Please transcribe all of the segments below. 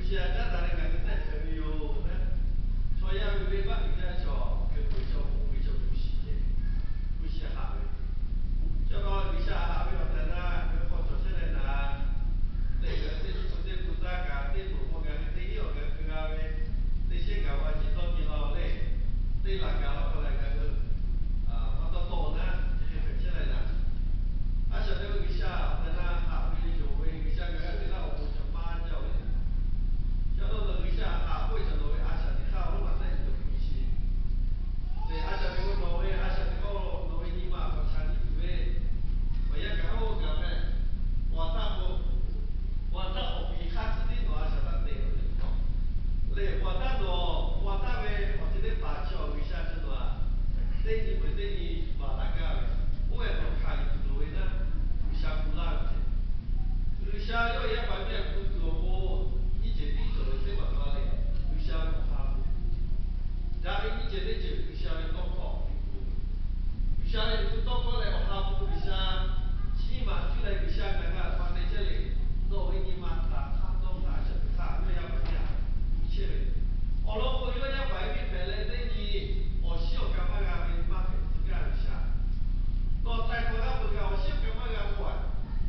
Chi a caˉ taˍ leh ngaˬ hui tehˆ hpehꞈ ve yoˬ leh, chaw yaˇ ve venˇbaˆ uiˍ jaˇ chaw, hkui peuˬ chaw, hpu peuˬ chaw, hpu shiˍ ve, hpu shiˍ haꞈ ve, chaw G'uiˬsha haꞈ ve awˬ tehˬ na, ngaˬ hui k'awꞈ cawˬ chehˇ leh naˍ, leh ngaˬ hui teˇ nyi peuˬ teˇ peuˬ taˇ kaꞈ, teˇ peuˬ k'o ngaˬ hui teˇ hinˉ awˬ ngaˬ hui g'a ve, teˇ sheˉ gaˬ wa chi dawˇ nyi la-oˬ leh, teˇ laˬ gaˬ la k'o leh ngaˬ hui maˇ tawˇ tawˆ-oˬ naˉ, chi hk'e hpehꞈ chehˇ leh naˍ, a shaꞈ teꞈ ve G'uiˬsha awˬ tehˬ na haꞈ ve yonˍ ve G'uiˬsha ngaˬ hui teˇ laˇ awˬ bon cawˬ maˇ jaˇ-oˬ ve, yaꞈ hk'aˇ nawˬ G'uiˬsha haꞈ k'oˆ ve cawˬ nawˬ ve a shaꞈ teꞈ hk'aˇ oˇ ma teˇ ceuˬ hpehꞈ ve chi, lehˬ a shaꞈ teꞈ k'o nawˬ ve a shaꞈ teꞈ k'o nawˬ ve nyi ma k'awꞈ chaꞈ nyi tuˬ ve, awˬ yanˇ kaꞈ oˇ kaꞈ meh, awˬ htaˇ k'o, awˬ htaˇ awˬ piˍ hk'aˇ suh tiˉ nawˬ a shaꞈ taˇ teꞈ ve lehˬ, awˬ htaˇ nawˬ, awˬ htaˇ ve awˬ ceuˬ teˇ hpaˍ chi awˬ G'uiˬsha cawˬ nawˬ-a, teˇ nyi peuˬ teˇ nyi maˍ laˇ gaˇ ve, oˇ ve nawˬ hkanˍ yuˬ tuˬ loˍ ve naˉ, G'uiˬsha gu laˇ ve ce. G'uiˬsha yawˇ yaˇ paˍ miˇ a gu tuˬ awˬ pon, nyiˇ ceuˬ tiˉ cawˬ ve teˇ maˬ la leh, G'uiˬsha ve awˬ ha hpu, daꞈ ve nyiˇ ceuˬ teˇ ceuˬ G'uiˬsha ve tawˇ hkawˇ awˬ piˍ hpu, G'uiˬsha ve hpu tawˇ hkawˇ leh awˬ ha hpu G'uiˬsha chi nyiˇ maˬ cuˇ leh G'uiˬsha ngaˬ g'a pa te chehˇ le. Nawˬ ve nyi ma taˍ hk'aˇ dawˇ hk'aˇ a shaꞈ teꞈ hk'aˇ yawˇ yaˇ paˍ miˇ a gu chehˇ ve, awˬ lawn k'o yawˇ yaˇ paˍ miˇ hpehꞈ leh teˇ nyi awˬ shiˉ awˬ ka maˇ g'a ve maˇ hpehꞈ tcuh gaˇ G'uiˬsha. Nawˬ htaiˍ hk'awꞈ g'a peuˬ kaꞈ awˬ shiˉ awˬ ka maˇ g'a k'o a,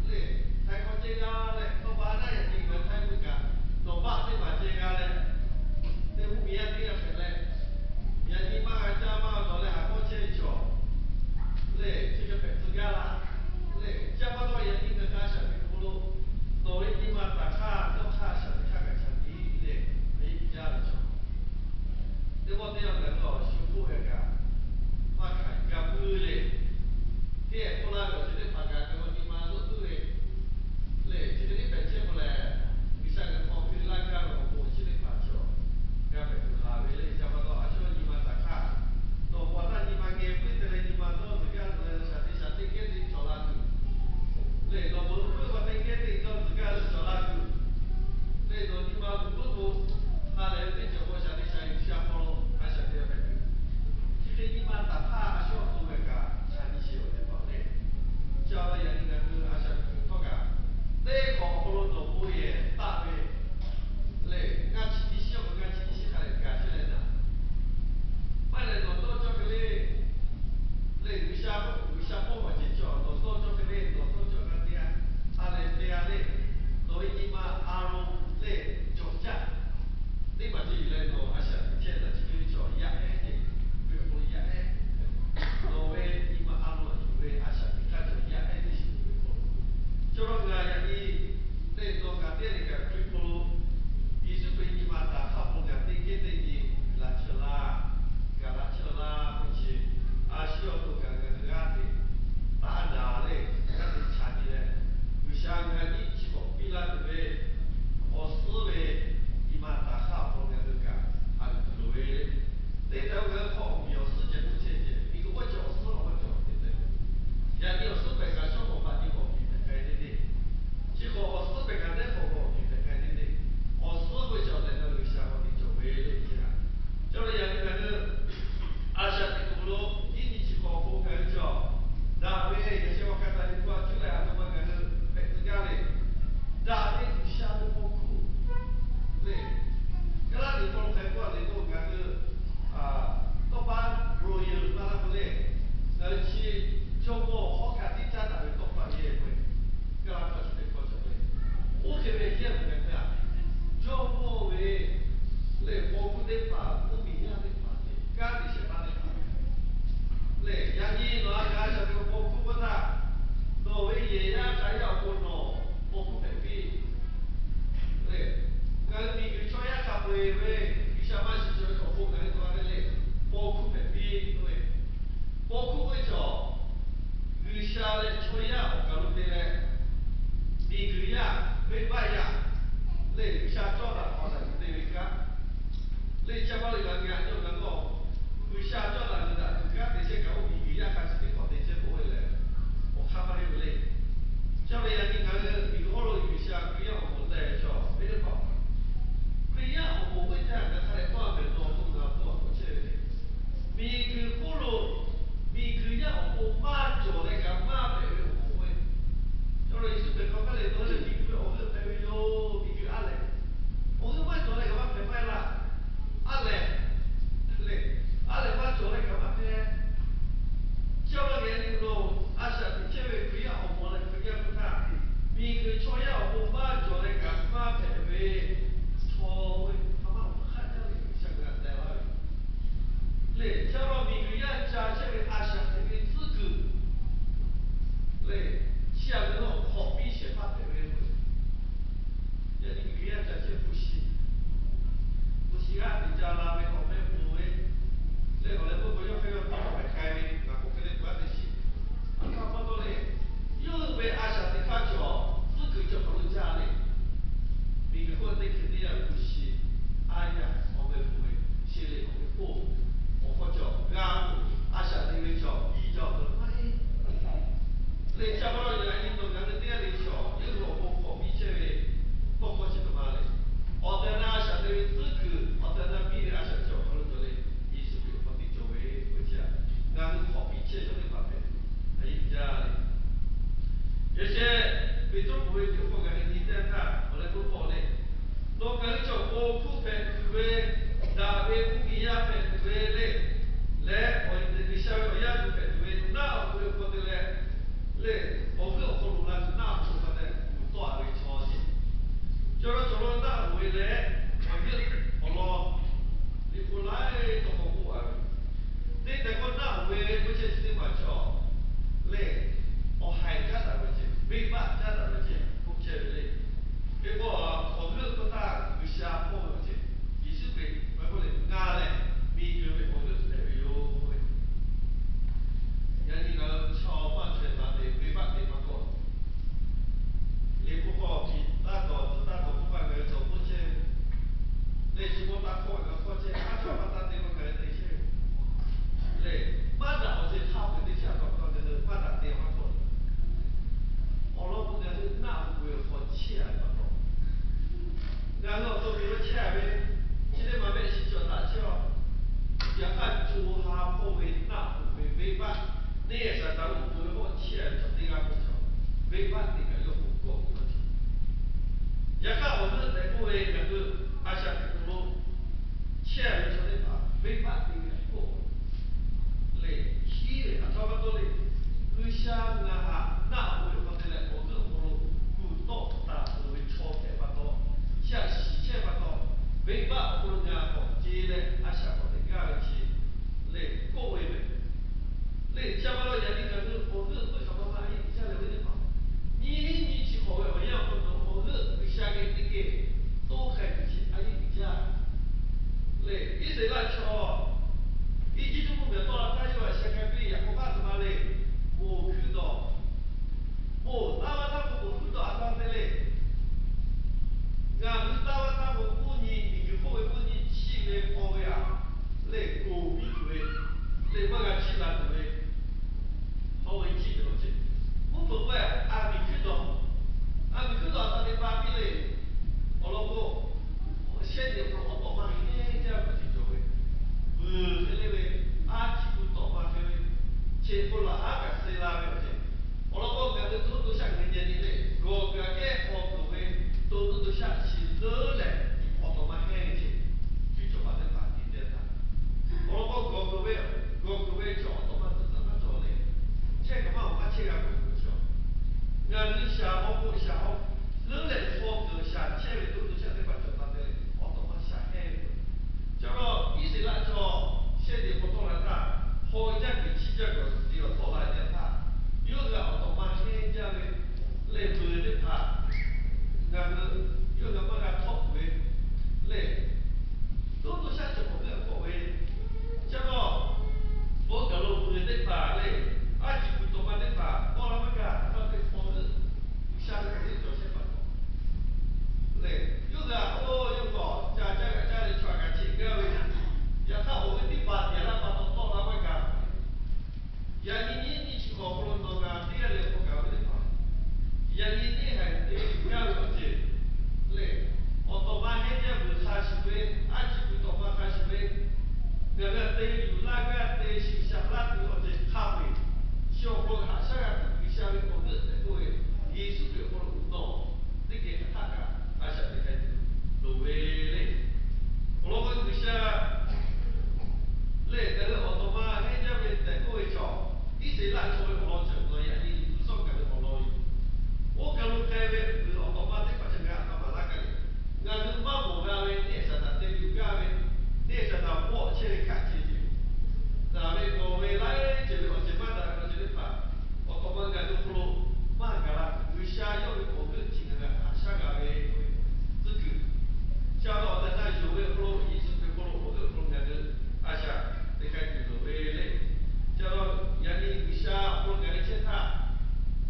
lehˬ htaiˍ hk'awꞈ ceh g'a leh tawˇ pa naˉ yaꞈ nyi ngaˬ htaiˍ peuˬ kaꞈ, nawˬ baˆ teˇ maˬ ceh g'a leh, teˇ mvuhˇ miˬ yaˇ teˇ g'aˇ hpehꞈ leh, yaꞈ nyi maˇ g'a caˇ maˇ g'a dawˬ leh haꞈ k'awˇ chehˇ ve cawˬ lehˬ, chi hk'e hpehꞈ tcuh gaˇ laˇ. Lehˬ chi pa taw yaꞈ nyi ngaˬ hui a shaꞈ teꞈ hk'aˇ lo, nawˬ ve nyi ma taˍ hk'aˇ dawˇ hk'aˇ a shaꞈ teꞈ hk'aˇ kaꞈ chaꞈ nyi leh, a yeˇ jaˇ ve cawˬ. Teˇ pawˆ teˇ yanˇ ngaˬ hui awˬ shu hk'oˆ g'a kaꞈ, maˇ hkanˍ yuˬ g'a puiˉ le. Teˇ hk'oˆ laˇ ve awˬ ceuˬ teˇ hpaˍ kaꞈ ngaˬ hui nyi ma zuhˆ tuˉ ve lehˬ, chi hk'e tiˉ hpehꞈ chehˇ k'o lehˬ, G'uiˬsha ngaˬ hui hk'aw hkui laˇ gaˇ ve awˬ bon awˬ shinˉ teˇ hpaˍ cawˬ, g'a hpehꞈ tuˬ haˍ ve lehˬ, ca pa taw a shu nyi ma taˍ hk'aˇ, nawˬ pawˬ htaˇ nyi ma geh puiˉ te leh nyi ma dawˇ zuhˬ gaˇ zuhˬ leh shaˍ teꞈ shaˍ teꞈ kehˉ te cawˬ la tuˬ, lehˬ nawˬ meuꞈ puiˉ k'o teˇ kehˉ te dawˇ zuhˬ gaˇ zuhˬ cawˬ la tuˬ, lehˬ nawˬ nyi ma luˬ puiˉ k'o, ha lehˬ ve teˇ cawˬ k'o shaˍ teꞈ shaˍ yuˬ sha hk'aw lo a shaꞈ teꞈ hpehꞈ tuˬ, chi hk'e nyi ma taˍ hk'aˇ a shu awˬ to g'a kaꞈ chaꞈ nyi sheˍ awˬ teˇ hpaˍ lehˬ, ca la yaꞈ nyi ngaˬ hui a shaꞈ teꞈ kuiˬ htawˇ kaꞈ, teˇ hk'awꞈ awˬ hk'aw lo nawˬ bon yehˬ taˆ ve lehˬ, ngaˇ chi nyiˇ shiˉ awˬ hk'aw lo ngaˇ chi nyiˇ shiˉ hk'a lehˬ gaˬ chehˇ leh naˍ, maˇ heˆ leh nawˬ dawˇ cawˇ hk'e le, lehˬ G'uiˬsha, G'uiˬsha pawˆ awˬ ceuˬ cawˬ, nawˬ dawˇ cawˇ hk'e le, nawˬ dawˇ cawˇ hk'e le, ha lehˬ te-a lehˬ, nawˬ ve nyi ma a lo lehˬ cawˬ jaˇ. Teˇ maˬ ceh yuˬ leh nawˬ a shaꞈ teꞈ chehˇ taꞈ chi ve cawˬ yaˇ ehˉ te, ve awˬ hk'aw lo yaˇ ehˉ, nawˬ ve nyi ma a lo yuˬ ve a shaꞈ teꞈ hk'aˇ cawˬ yaˇ ehˉ teˇ shiˍ ve hk'aw lo, chaw lo ngaˬ yaꞈ nyi lehˬ nawˬ kaꞈ teˇ g'aˇ le kaꞈ Hkriꞈ hk'aw lo Yeˍsuˆ Hkriꞈ nyi ma taˍ hk'aˇ hpaw gaˬ teˇ kehˉ teˇ nyi laꞈ chehˇ laˇ, gaˬ laꞈ chehˇ laˇ k'oˆ ve chi, a shu awˬ to kaꞈ ngaˬ hui g'aˇ hteꞈ taˇ naˍ leh, g'aˇ hteꞈ chaꞈ nyi leh, G'uiˬsha ngaˬ hui nyiˇ chi k'awꞈ piˇ laˇ tuˬ ve awˬ suhˉ ve nyi ma taˍ hk'aˇ awˬ hk'aw lo ngaˬ hui kaꞈ haꞈ yuˬ tuˬ loˍ ve, teˇ taˍ ve ngaˬ hui hk'aw awˬ miˬ awˬ suhˉ ceh k'oˆ chehˇ ceh, miˬ guiˬ k'oˆ ceh awˬ suhˉ awˬ maˇ cawˬ teˇ te, yaꞈ nyi awˬ suhˉ pehꞈ kaꞈ shawˉ k'awꞈ baꞈ nyi k'awꞈ miˬ hpehꞈ k'ai teˇ te, chi k'awꞈ awˬ suhˉ pehꞈ kaꞈ teˇ k'awꞈ k'awꞈ miˬ hpehꞈ k'ai teˇ te, awˬ suhˉ k'oˆ ceh awˬ tehˬ na G'uiˬsha k'awꞈ te cawˬ ve le. Chi htaꞈ ca la yaꞈ nyi ngaˬ hui a shaꞈ teꞈ kuˬ lo nyiˇ nyi chi hk'awꞈ awˬ pon ngaˬ hui cawˬ daꞈ ve yaꞈ sheh wa hk'a taˍ ve hpu a cuˇ leh a htoꞈ ma ngaˬ hui hpehꞈ tcuh gaˇ ve, daꞈ ve G'uiˬsha ve paw hkuˇ lehˬ, Kaˉlaˇ liꞈ hk'aw lo hk'a k'oˆ a ve k'o ngaˬ hui tawˇ pa royal maˇ laˇ k'o lehˬ, ngaˬ hui chi jawˇmawˇ hawˉ hkanˇ tiˉ caˉ daꞈ ve tawˇ pa yehˬ ve, Kaˉlaˇ hk'aw chi teˇ hkawˇ cawˬ ve, oˇ hk'e ve yehˬ ve ngaˬ hui a, jawˇmawˇ ve lehˬ paw hkuˇ teˇ hpaˍ, mvuhˇmiˬ yaˇ teˇ hpaˍ lehˬ, kanˉ te shehˍ hpaˇ teˇ hpaˍ lehˬ, yaꞈ nyi nawˬ a g'a shaˍ ve paw hkuˇ k'oˆ htaˇ, nawˬ ve yehˬ yaˇ hk'aˬ yaˇ awˬ pon nawˬ paw hkuˇ hpehꞈ piˇ lehˬ, ngaˬ hui miˬguiˬ chaw yaˇ hk'a peu-eˬ ve G'uiˬsha maˇ shiˍ cawˬ ve awˬ pon ngaˬ hui tawˇ a ve lehˬ, paw hkuˇ hpehꞈ piˇ k'oˆ ve, paw hkuˇ k'oˆ ve cawˬ G'uiˬsha leh chaw yaˇ awˬ kaˬ lo te leh, miˬguiˬ yaˇ, venˇbaˆ yaˇ lehˬ G'uiˬsha cawˇ daꞈ hk'awꞈ daꞈ tuˬ te ve kanˉ lehˬ, chi pa lehˬ ngaˬ hui a cawˬ ngaˬ hui G'uiˬsha cawˇ daꞈ tuˬ daꞈ tuˬ kanˉ te chehˇ kaꞈ oˇ miˬguiˬ yaˇ hk'a chi teˇ hk'awꞈ te chehˇ k'oˆ ve lehˬ, awˬ hk'aˇ maˇ heˆ ve le. Chi ve yaꞈ nyi ngaˬ hui miˬguiˬ hawˉ lo G'uiˬsha Hkriꞈ yaˇ awˬ moˍ tehꞈ cawˬ ve teˇ hpaˍ, Hkriꞈ yaˇ awˬ moˍ ve teˇ Ngaˬ k'awꞈ ce leh a shaꞈ k'awꞈ teꞈ gaˇ ve chi lehˬ k'oˆ ve mehˍ. Lehˬ chi pa taw yaꞈ nyi ngaˬ hui awˬ g'euˆ k'oˆ ve hk'aˬ ma ma a yeˇ uiˍ jaˇ leh ve teˇ hpaˍ, nyiˇ hinˉ nyi chi hk'awꞈ ve awˬ yanˇ awˬ hk'aw lo awˬ g'euˆ G'uiˬsha geh teˇ geh toˇ k'ai tuˬ chi a yeˇ uiˍ jaˇ. Lehˬ Iˉsaˍreˍlaˆ chaw Eˇjiˇtuꞈ mvuhˇmiˬ awˬ tawˆ la htaˇ yawˇ a sheh k'ai piˇ, yaꞈ k'aw maˇ hk'e ma le, moˬ hkuiˉ dawˬ, moˬ taˇ vaˇ htaˇ k'o moˬ hkuiˉ dawˬ a htaˇ te le. Ngaˬ hui taˇ vaˇ htaˇ k'o mvuhˇ nyi miˬ guiˬ hk'oˆ ve mvuhˇ nyi chiˇ ve paw ve aꞈ lehˬ, koˬ piˇ tuˬ ve, lehˬ maˇ g'a chiˇ la tuˬ ve, hk'aw ve chiˇ ve awˬ ceuˬ, mvuhˇ hpeuꞈ k'oˆ a miˬ hkuiˉ dawˬ, a miˬ hkuiˉ dawˬ a htaˇ te pa piˇ le. Awˬ lawn k'o, shehˆ nyi awˬ hk'aw lo awˬ tawꞈ ma hehnˇ jaˇ ve awˬ ceuˬ cawˬ ve, vuiˬ hk'e le ve, a ciˉ gu tawꞈ ma hk'e ve, chi k'o laꞈ haˉ kaꞈ suh la ve awˬ ceuˬ. Awˬ lawn k'o, ngaˬ hui to nuˇ to shaˆ ngaˬ hui nyi nyi le, gawˬ kuiˬ aꞈ kehˉ hk'aw tuˬ ve to nuˇ to shaˆ chi leuˉ leh, awˬ tawꞈ ma hehnˇ ve ceh, cuˇ cawˬ paˍ teˇ hpaˍ nyi teˇ htaˇ, awˬ lawn k'o, gawˬ kuiˬ ve, gawˬ kuiˬ ve chaw awˬ tawꞈ ma tcuhˉ tcuhˉ maˇ cawˬ le. Chehˇ kaꞈ maˇ awˬ maˇ chehˇ g'a k'oˍ ve chaw, ngaˬ hui shaˍ haw k'o shaˍ haw leuˉ leh hk'aw kuiˬ shaˍ chehˇ ve to nuˇ to shaˆ teˇ hpaˍ cawˬ taˍ te leh, awˬ tawꞈ ma shaˍ hehnˇ ve. Chi pa taw Iˉsaˍreˍlaˆ chaw shehˆ nyi hk'aw tawˆ la htaˇ, hk'aw jaˇ kuiˬ chiˇ jaˇ kuiˬ awˬ suhˍ te awˬ tawˆ la teˇ htaˇ, yawˇ g'a awˬ tawꞈ ma hehnˇ jaˇ ve lehˬ, vuiˬ teˇ hpaˍ ngaˬ hui yawˇ g'a maˇ g'a htawˆ tuˬ ve lehˬ, to nuˇ to shaˆ cawˬ k'awꞈ g'euˆ k'awꞈ ve. Chi pa taw, oˇ kaˬ lo vuiˬ teˇ hpaˍ lehˬ, a ciˉ gu tawꞈ ma teˇ hpaˍ tawˆ la maˇ g'a, a htaˇ teˇ hpaˍ g'euˆ G'uiˬsha ve awˬ g'euˆ cawˬ shehˍ hpaˇ lehˬ, yawˇ g'a oˇ yawˇ k'awꞈ ca caˇ g'a caˇ leh chaw aꞈ kaꞈ cheꞈ gaˇ ve, yaꞈ hk'aˇ awˬ g'euˆ teˇ hpaˍ tiꞈ laˇ pa taw tawˆ la maˇ g'a. Yaꞈ nyi nyiˇ nyi chi hk'awꞈ hk'aw lo nawˬ ngaˬ teˇ g'aˇ le k'awꞈ gaˬ ve teˇ hpaˍ, yaꞈ nyi teˇ haiˬ te gaˇ ve awˬ ceuˬ lehˬ, awˬ tawꞈ ma hehnˇ jaˇ vuiˬ hk'a shuˍ ve, a ciˉ gu tawꞈ ma hk'a shuˍ ve, ngaˬ hui te yuˬ laˇ gaˇ te shiˍ shaˍ laˇ tuˬ ve awˬ ceuˬ hk'a peu-eˬ, chi awˬ hk'aw lo haꞈ shaˉ g'a tuˬ G'uiˬsha ve awˬ g'euˆ tehꞈ k'oˆ ve, Yeˍsuˆ Hkriꞈ awˬ hk'aw lo nawˬ teˇ geh hk'aˬ htaˆ kaꞈ a shaꞈ teꞈ k'ai tuˬ loˍ ve le. Awˬ lawn k'o, G'uiˬsha lehˬ ngaˬ hui awˬ tawꞈ ma hehnˇ jaˇ ve tehꞈ k'oˆ ve chaw, Iˉsaˍreˍlaˆ chaw ve awˬ lawn ceuˬ nawˬ yaꞈ nyi tuˬ suhˉ ngaˬ hui awˬ lawn yoˬ. Oˇ kaˬ lo k'ai ve vuiˬ awˬ tawꞈ ma teˇ hpaˍ ceuˬ ngaˬ hui a htoꞈ ma laˇ gaˇ le. Ngaˬ hui maˇ mawˬ g'a ve neˇ saˍ taˍ te yuˬ gaˇ ve, neˇ saˍ taˍ bawˆ chehˇ ve hkaˆ ceh ceh, daꞈ ve gawˬ ve laiˉ ceuˬ ve awˬ ceuˬ maˇ daꞈ ve awˬ ceuˬ teˇ hpaˍ, awˬ tawꞈ ma ngaˬ hui hk'aw lo maˇ gaˬ la. G'uiˬsha yawˇ ve awˬ g'euˆ chi ngaˬ hui haꞈ shaˉ g'a ve tcuhˉ kuiˬ, chi pa taw awˬ tehˬ htaˇ yonˍ ve awˬ hk'aw lo, Yeˍsuˆ Hkriꞈ hk'aw lo awˬ g'euˆ awˬ hk'aw lo ngaˬ hui a shaꞈ teꞈ k'ai tuˬ loˍ ve le. Chi pa taw yaꞈ nyi G'uiˬsha awˬ hk'aw lo ngaˬ hui chehˇ htaˇ,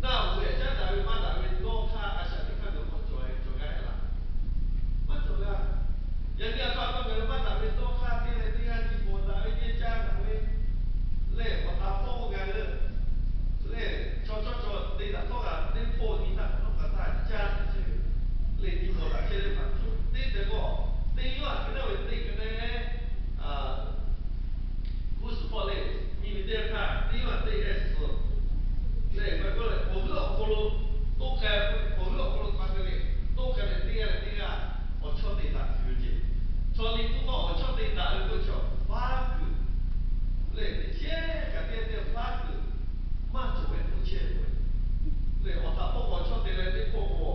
naˆ hoꞈ ve caˉ daꞈ ve maˇ daꞈ ve dawˇ hk'aˇ a shaꞈ teꞈ hk'aˇ ngaˬ hui k'awꞈ cawˬ cawˬ g'a heˆ laˇ. Maˇ cawˬ g'a. Yaꞈ nyi a pa taw ngaˬ hui maˇ daꞈ ve dawˇ hk'aˇ teˇ leh teˇ g'aˇ nyi bawˬ daꞈ ve, nyi caˇ daꞈ ve lehˬ, awˬ htaꞈ hpawˇ k'oˆ g'a ve lehˬ, chaw chawˇ chaw te daꞈ htawˇ kaꞈ teˇ hpawˇ nyi htaˇ k'awꞈ nawˉ kaꞈ htaˇ caˇ daꞈ chehˇ ve lehˬ, nyi bawˬ daꞈ chehˇ ve hpaˍ cawˬ ve teˇ tehꞈ k'o, teˇ yawˇ aꞈ hk'e naˇ ve teˇ hk'e le, g'uˇ suhˍ hpawˇ lehˬ, nyi ve teˇ g'aˇ htaˇ teˇ yawˇ aꞈ teˇ g'aˇ suhˍ lehˬ, ngaˬ hui k'oˆ leh awˬ g'euˆ awˬ hk'aw lo toˇ k'ai, awˬ g'euˆ awˬ hk'aw lo hk'a te leh toˇ k'ai leh teˇ g'aˇ leh teˇ g'aˇ awˬ chawˇ te daꞈ tuˬ yoˬ ceh. Chaw liꞈ hpu hk'aw awˬ chawˇ te daꞈ ve k'oˆ ve chaw, faˉ kuiˬ lehˬ, teˇ chehˇ kaꞈ teˇ g'aˇ teˇ g'aˇ faˉ kuiˬ maˇ cawˬ ve k'oˆ chehˇ ve lehˬ, awˬ htaꞈ hpawˇ k'awꞈ chawˇ te leh teˇ hpawˇ k'o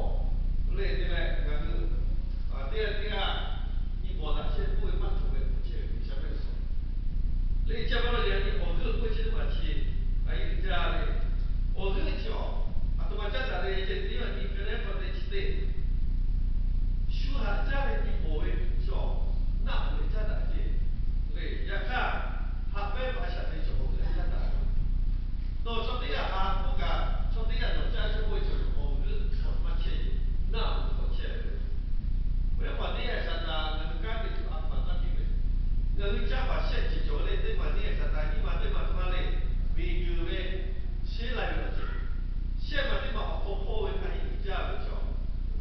lehˬ, te leh ngaˬ hui teˇ g'aˇ teˇ g'aˇ nyi bawˬ daꞈ chehˇ k'oˆ ve maˇ cawˬ ve k'oˆ chehˇ ve G'uiˬsha ve suhˍ lehˬ, chi pa taw yaꞈ nyi awˬ g'euˆ k'oˆ chehˇ teˇ maˬ chi a yeˇ uiˍ jaˇ ve. Awˬ g'euˆ chi awˬ, aˬ htoꞈ ma caˉ daꞈ ve ceh teˇ maˬ nyi hk'e leh hk'aw te chi teˇ shu haꞈ jaˇ ve nyi bawˬ ve chaw naˆ hoꞈ leh caˉ daꞈ ceh lehˬ, yaꞈ hk'aˇ haꞈ pehnˇ paˍ shaꞈ te chaw awˬ g'euˆ caˉ daꞈ ve. Nawˬ chaw teˇ g'aˇ haꞈ k'oˆ kaꞈ, chaw teˇ g'aˇ nawˬ caˇ chehˇ k'oˆ ve chaw awˬ g'euˆ chaw maˇ chehˇ ve, naˆ hoꞈ k'awꞈ chehˇ ve. Ve paˍ teˇ g'aˇ Saˍtanˍ ngaˬ hui kanˉ te tuˬ a htoꞈ ma taˇ piˇ ve, ngaˬ hui caˇ paˍ shehˆ ceuˬ cawˬ ve le, teˇ maˬ teˇ g'aˇ Saˍtanˍ nyiˇ ma teˇ maˬ htoꞈ ma le, miˬguiˬ ve, sheˉ lai ve awˬ ceuˬ, shehˆ maˬ teˇ maˬ awˬ hk'aw hpawˇ ve hk'a heˆ uiˍ jaˇ ve chaw,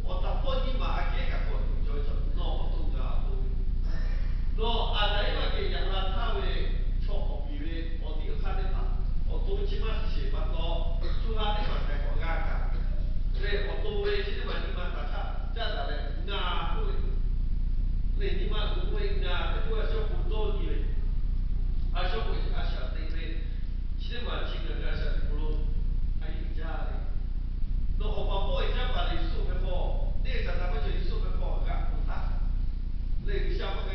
awˬ htaꞈ hpawˇ nyiˇ maˬ aꞈ kehˉ kaꞈ k'awꞈ tuˬ cawˬ ve chaw, nawˬ awˬ to gaˬ awˬ to ve Nawˬ Aˍdanˍ Eˇvaˆ geh yaꞈ la htaˇ ve chaw awˬ piˍ ve awˬ tiꞈ awˬ hk'aˇ teˇ hpaˍ, awˬ to chi maˇ shiˍ pa taw, co ha teˇ hpaˍ htaiˍ k'awꞈ g'a kaꞈ leh, awˬ to ve chi teˇ hpaˍ nyi ma htaꞈ hk'aˇ caˉ daꞈ leh ngaˬ k'oˆ ve, lehˬ nyi ma uiˍ k'oˆ ve ngaˬ tehꞈ k'oˆ ve a shaw k'oˍ dawˇ nyi ve, a shaw k'oˍ a shaꞈ teꞈ ve, chi teˇ hpaˍ chi ngaˬ hui a shaꞈ teꞈ hk'aw lo a yeˇ jaˇ ve. Nawˬ awˬ paˍ pawˆ ve caˉ paˍ lehˬ Yeˍsuˆ hpehꞈ hk'aw, neˇ Saˍtanˍ maˇ cawˬ Yeˍsuˆ hpehꞈ hk'aw g'aꞈ k'oˍ htaˇ, lehˬ G'uiˬsha maˇ g'a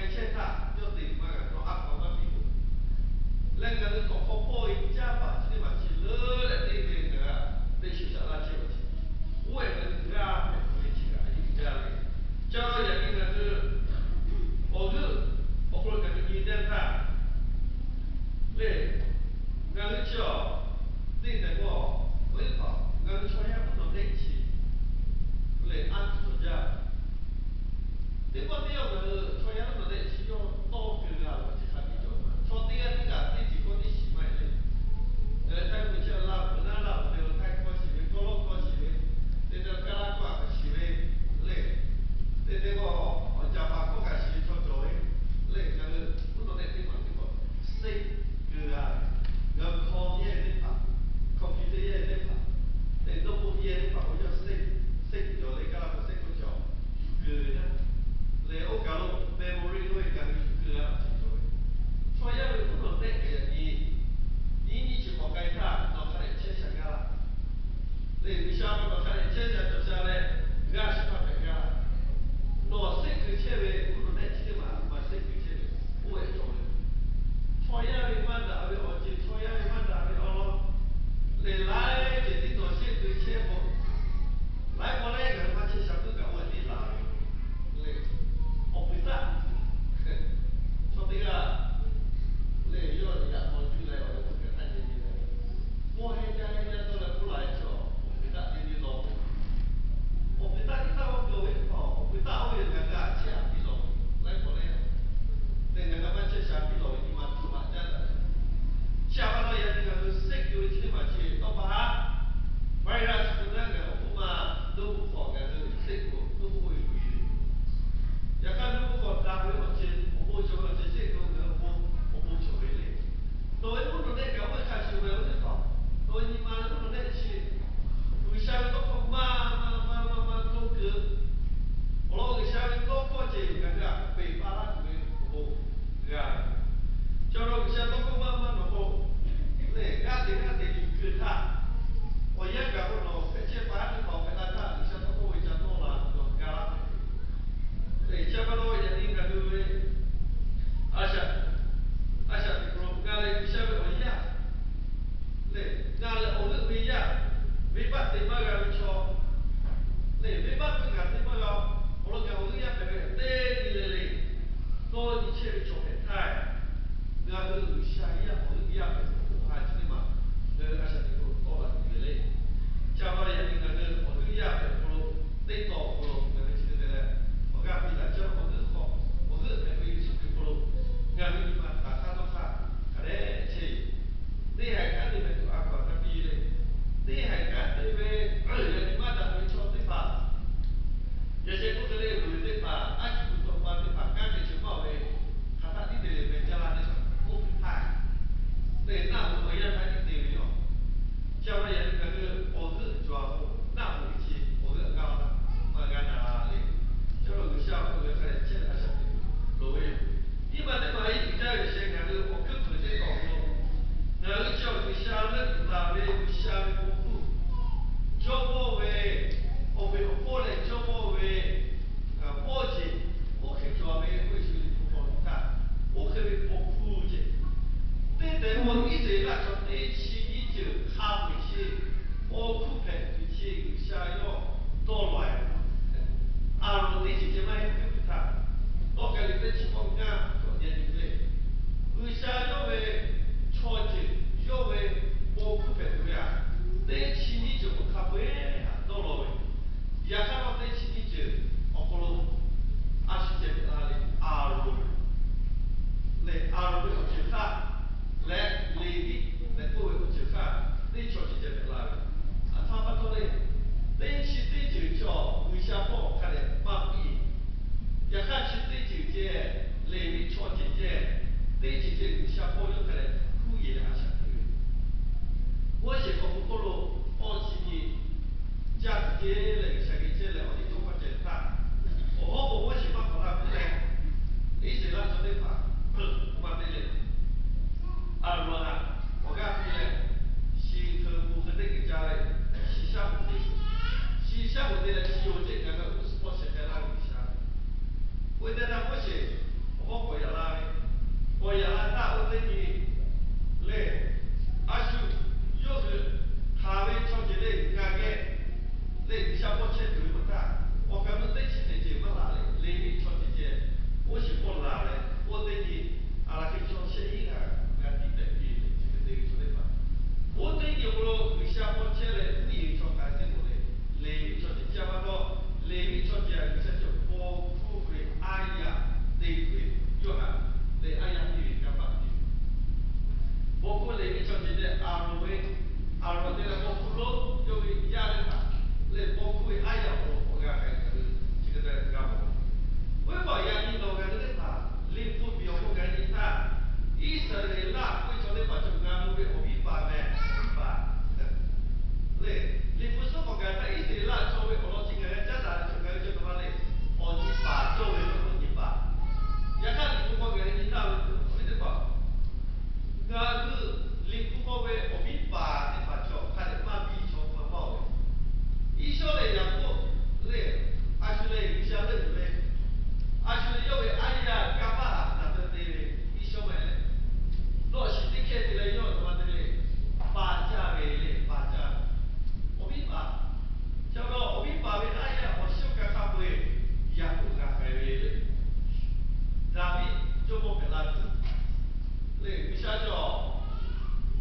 Lehˬ, G'uiˬsha cawˬ.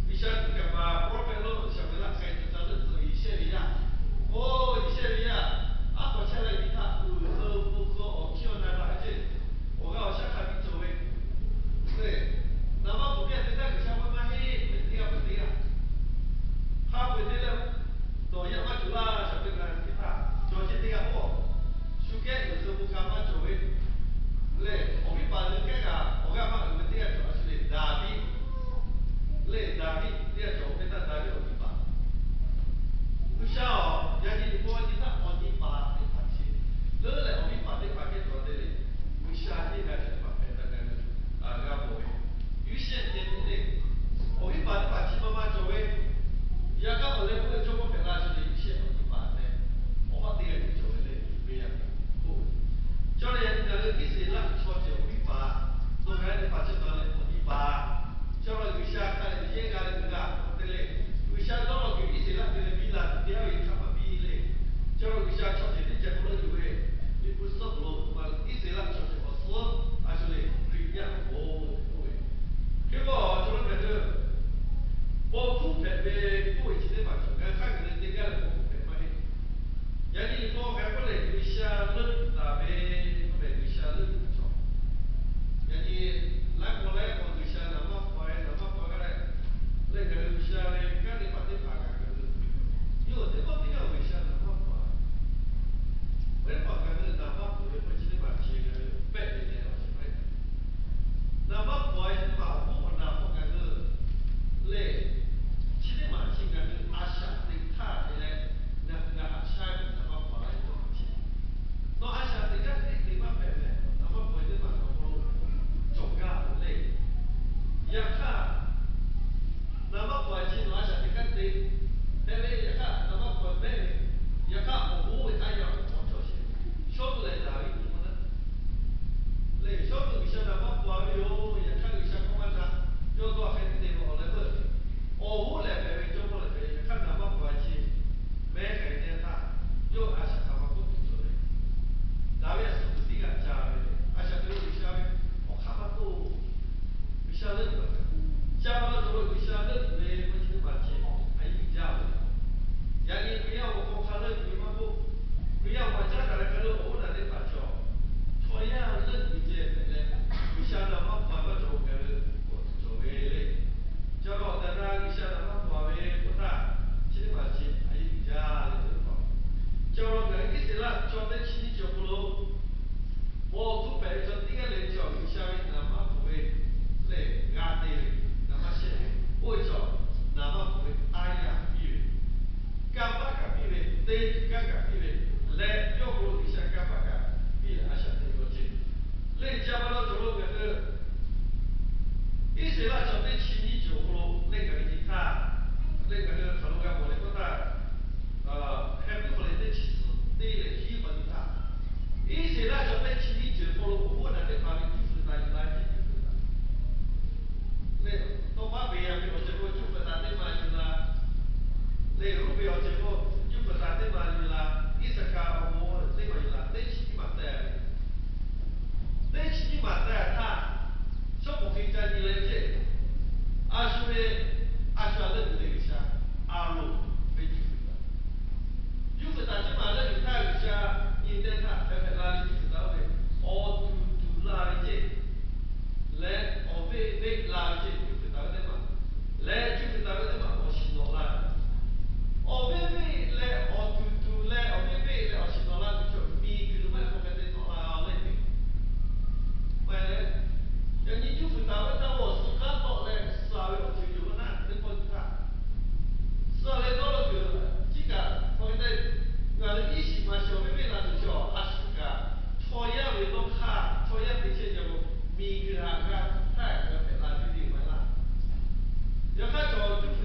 G'uiˬsha tuˬ kaˍ paˍ prophet lonˉ Saˍmeˍlaˆ k'ai tuˬ ca leuˆ tcuh Yeˍsehˇ ve yaˇ. Oˇ, Yeˍsehˇ ve yaˇ, aˉ k'awꞈ chehˇ leh nyi htaˇ uiˍ heu bon hk'aw awˬ hkiˇ awˬ na daꞈ ve ceˇ, awˬ g'aˇ awˬ shaˉ hk'a biˇ cawˬ ve. Lehˬ, naˍ manˇ pfuhˍ piˇ a te htaˇ G'uiˬsha maˇ maˇ heˆ ve teˇ g'aˇ peuˬ teˇ g'aˇ, hk'a peu-eˬ te leh, nawˬ yaˇ maˇ cawˬ laˇ, shaˍ te g'a ve teˇ htaˇ cawˬ ce teˇ g'aˇ k'o, shu kehˉ uiˍ heu bon hk'a maˇ cawˬ ve. Lehˬ, awˬ viˉ paˍ leuˬ kehˉ kaꞈ awˬ g'aˇ maˇ uiˍ ve teˇ g'aˇ cawˬ a shu lehˬ Daˍviˆ. Lehˬ, Daˍviˆ teˇ g'aˇ cawˬ ve htaˇ Daˍviˆ awˬ viˉ paˍ G'uiˬsha-oˬ, yaꞈ nyi liꞈ hpu nyi htaˇ awˬ nyi paˍ teˇ hpaˍ chi leuˉ leh awˬ viˉ paˍ teˇ hpaˍ kehˉ cawˬ te leh, G'uiˬsha nyiˇ g'aˇ chi teˇ hpaˍ hpehꞈ daꞈ gaˇ ve g'a mawˬ ve. Yuˇshehˆ ceh tiˉ lehˬ, awˬ viˉ paˍ teˇ hpaˍ chi ma ma cawˬ ve. Yaꞈ hk'aˇ awˬ leh k'oˆ ve cawˇ mawˇ hpehꞈ la chi lehˬ, Yuˇshehˆ awˬ nyi paˍ tehꞈ awˬ hawˉ teˇ g'aˇ cawˬ ve leh, ve yaꞈ k'oˆ ve. Chaw lehˬ, yaꞈ nyi ngaˬ hui Iˉsaˍreˍlaˆ chaw ceuˬ awˬ viˉ paˍ, nawˬ ngaˬ hui teˇ hpaˍ chi ma leh awˬ nyi paˍ. Chaw lehˬ, G'uiˬsha hk'a lehˬ yehˇ g'a leh ngaˬ hui g'a k'awꞈ te leh, G'uiˬsha dawˇ law kuiˬ Iˉsaˍreˍlaˆ te leh biˇ la tuˬ teˇ g'aˇ ve hk'a paˍ piˇ leh, chaw lehˬ G'uiˬsha chaw ceuˬ teˇ ceuˬ hk'aw lo yuˬ ve, Liꞈ hpu suhˉ hk'aw lo ma Iˉsaˍreˍlaˆ chaw ceuˬ awˬ suhˉ a shu lehˬ Hkriꞈ yaˇ k'oˆ ve. Hk'e k'o, chaw lehˬ ngaˬ hui paw hkuˇ hpehꞈ ve k'oˆ ve chi teˇ hpaˍ cawˬ, ngaˬ hui hk'aˇ ngaˬ hui te gaˇ ve paw hkuˇ hpehꞈ maˇ heˆ. Yaꞈ nyi liꞈ hpu k'ai k'oˆ lehˬ, G'uiˬsha leuˆ yuˬ taˍ ve, k'oˆ lehˬ G'uiˬsha leuˆ yuˬ ve chaw. Yaꞈ nyi laiˉ k'o laiˉ k'o G'uiˬsha naˍ manˇ paw ve, naˍ manˇ paw g'aˇ leh, lehˬ ngaˬ hui G'uiˬsha ve kanˉ teˇ hpaˍ teˇ hpaˍ kaꞈ ngaˬ hui, yawˇ teˇ pawˆ teˇ g'aˇ G'uiˬsha naˍ manˇ paw ve, teˇ hpaˍ ngaˬ hui naˍ manˇ paw ve k'o chi teˇ hpaˍ chi ngaˬ hui pehˆ ve leh awˬ shiˍ maˇ heˆ. Naˍ manˇ paw ve chi teˇ hpaˍ awˬ hk'oˆ awˬ naˍ hk'aw ngaˬ hui lehˬ, chi teˇ maˬ chi ngaˬ hui a shaꞈ teꞈ htaˇ te leh, ngaˬ hui g'a haꞈ shaˉ ve naˍ manˇ paw la ve cawˬ ve chi. Nawˬ a shaꞈ teꞈ htaˇ teˇ te maˇ hpehꞈ leh, naˍ manˇ paw ve teˇ maˬ awˬ hk'aw lo cawˬ gaˇ ve lehˬ, yaꞈ hk'aˇ, naˍ manˇ paw chi nawˬ a shaꞈ teꞈ htaˇ te hpehꞈ ve, yaꞈ hk'aˇ naˍ manˇ paw mehˆ ve, yaꞈ hk'aˇ awˬ hoˉ ve taˇ yaˇ awˬ hk'aw cawˬ sheˍ. Shawˉ puˬ lehˬ Daˍviˆ nyi ma naˉ lehˬ, shawˉ puˬ G'uiˬsha naˍ manˇ paw ve yoˬ. Yaꞈ hk'aˇ G'uiˬsha hkawˇ maˇ na, yawˇ dawˇ hk'e teˇ te ve awˬ leh veuˆ, awˬ hoˉ lehˬ hpehꞈ ve, jawˇmawˇ lehˬ hpehꞈ ve, yaꞈ hk'aˇ naˍ manˇ paw chi mehˉ k'ai teˇ htaˇ, yawˇ a shaꞈ hk'aˬ ma k'oˆ tuˬ cawˬ le. Daˍviˆ a shu tuˬ tiˉ g'a ca ve, a shaꞈ teꞈ ve G'uiˬsha ve awˬ hk'aˇ maˇ k'oˆ. G'uiˬsha leuˆ yuˬ a, ca ma cawˬ ve G'uiˬsha leuˆ yuˬ ve k'o chi teˇ hpaˍ chi a yiˇ jaˇ ve. Yaꞈ nyi Hkriꞈ yaˇ awˬ hk'aw hk'a leuˆ yuˬ ve maˇ k'oˆ, Hkriꞈ yaˇ awˬ hk'aw caˉ daꞈ leh hk'a leuˆ awˬ hoˉ naˬ teˇ hpaˍ cawˬ. Chaw yaˇ leuˆ yuˬ ceh hpehꞈ leh, G'uiˬsha naˍ manˇ paw maˇ cawˬ ve ngaˬ hui k'awꞈ tuˬ cawˬ ve le. Ca ma awˬ tehˬ na G'uiˬsha naˍ manˇ paw ve k'oˆ htaˇ, chi teˇ hpaˍ chi a yiˇ jaˇ leh teˇ hpaˍ. Ca ma ngaˬ hui Iˉsaˍreˍlaˆ chaw teˇ chi nyiˇ ceuˬ awˬ hk'aw lo paw hkuˇ hpehꞈ ve chaw teˇ g'aˇ leh cawˬ G'uiˬsha ve naˍ manˇ paw ve lehˬ g'a te ve, naˍ manˇ shehˆ ve, oˇ ve cawˬ naˍ manˇ paw ve a yaˇ piˇ ve, kanˇ paˆ kaꞈ piˇ ve, te kanˉ kaꞈ piˇ ve, leh yawˇ hk'aw lo G'uiˬsha kanˇ paˆ kaꞈ piˇ leh a shaꞈ teꞈ ve awˬ ceuˬ lehˬ, ca ma lawˬ cawˬ lo ngaˬ hui Iˉsaˍreˍlaˆ chaw teˇ chi nyiˇ ceuˬ awˬ hk'aw lo lehˬ ngaˬ hui nyi htaˇ, lehˬ ngaˬ hui hk'aˬ lo g'a mawˬ leh k'oˆ htaˇ, Heh puiˉ hk'aw lehˬ teˇ chi suhˍ teˇ leh hiˉ pa nyi htaˇ, Iˉsaˍreˍlaˆ chaw teˇ chi nyiˇ ceuˬ hk'aw lo awˬ hoˉ naˬ teˇ hpaˍ ve juˇ fuiˍ taˍ yuˬ la ve teˇ juˇ fuiˍ taˍ lehˬ, tawˇ paˉ Beˍyaˍmenˍ awˬ ceuˬ k'o juˇ fuiˍ taˍ teˇ ma yuˬ la, lehˬ Ruˇbeˍ awˬ ceuˬ k'o juˇ fuiˍ taˍ teˇ ma yuˬ la, Iˉsaˍkaˍ awˬ moˍ teˇ ma yuˬ la, teˇ chi nyiˇ maˬ teh ve teˇ chi nyiˇ maˬ teh htaˇ, shawˉ pawˍ hk'e ca nyi leh ceˇ, a shu ve, a shu a leuˆ yuˬ leh G'uiˬsha, Aˍronˍ ve juˇ fuiˍ taˍ, juˇ fuiˍ taˍ teˇ maˬ leuˆ yuˬ htaˇ G'uiˬsha nyi teh htaˇ hpehꞈ hpehꞈ la ve juˇ fuiˍ taˍ oˇ ve, awˬ tuˬ tuˬ la ve ceˇ, leh awˬ veˆ veˆ la ve ceˇ, juˇ fuiˍ taˍ ve teˇ maˬ, leh juˇ fuiˍ taˍ ve teˇ maˬ awˬ shiˍ nawꞈ la ve awˬ veˆ veˆ leh awˬ tuˬ tuˬ leh awˬ veˆ veˆ leh awˬ shiˍ nawꞈ la tuˬ chaw miˬguiˬ maˇ heˆ k'o hk'e te tawˆ la leh, maˇ heˆ leh, yaꞈ nyi juˇ fuiˍ taˍ ve taˇ awˬ suh k'aˉ tawˆ leh suh ve awˬ ceuˬ yoˬ ve naˉ teˇ pawˆ nyi htaˇ, suh leh dawˇ law kuiˬ ciˉ kaꞈ hk'aw hk'e te, ngaˬ hui iˉ shiˍ maˍ shiˍ awˬ veˆ veˆ la tuˬ chaw a shu kaꞈ, chaw yaˇ ve dawˇ hk'aˇ chaw yaˇ te chehˇ ve k'o, miˬguiˬ haꞈ g'a htaˇ g'a hpehꞈ la ve te maˇ heˆ laˇ. Yaꞈ hk'aˇ chaw juˇ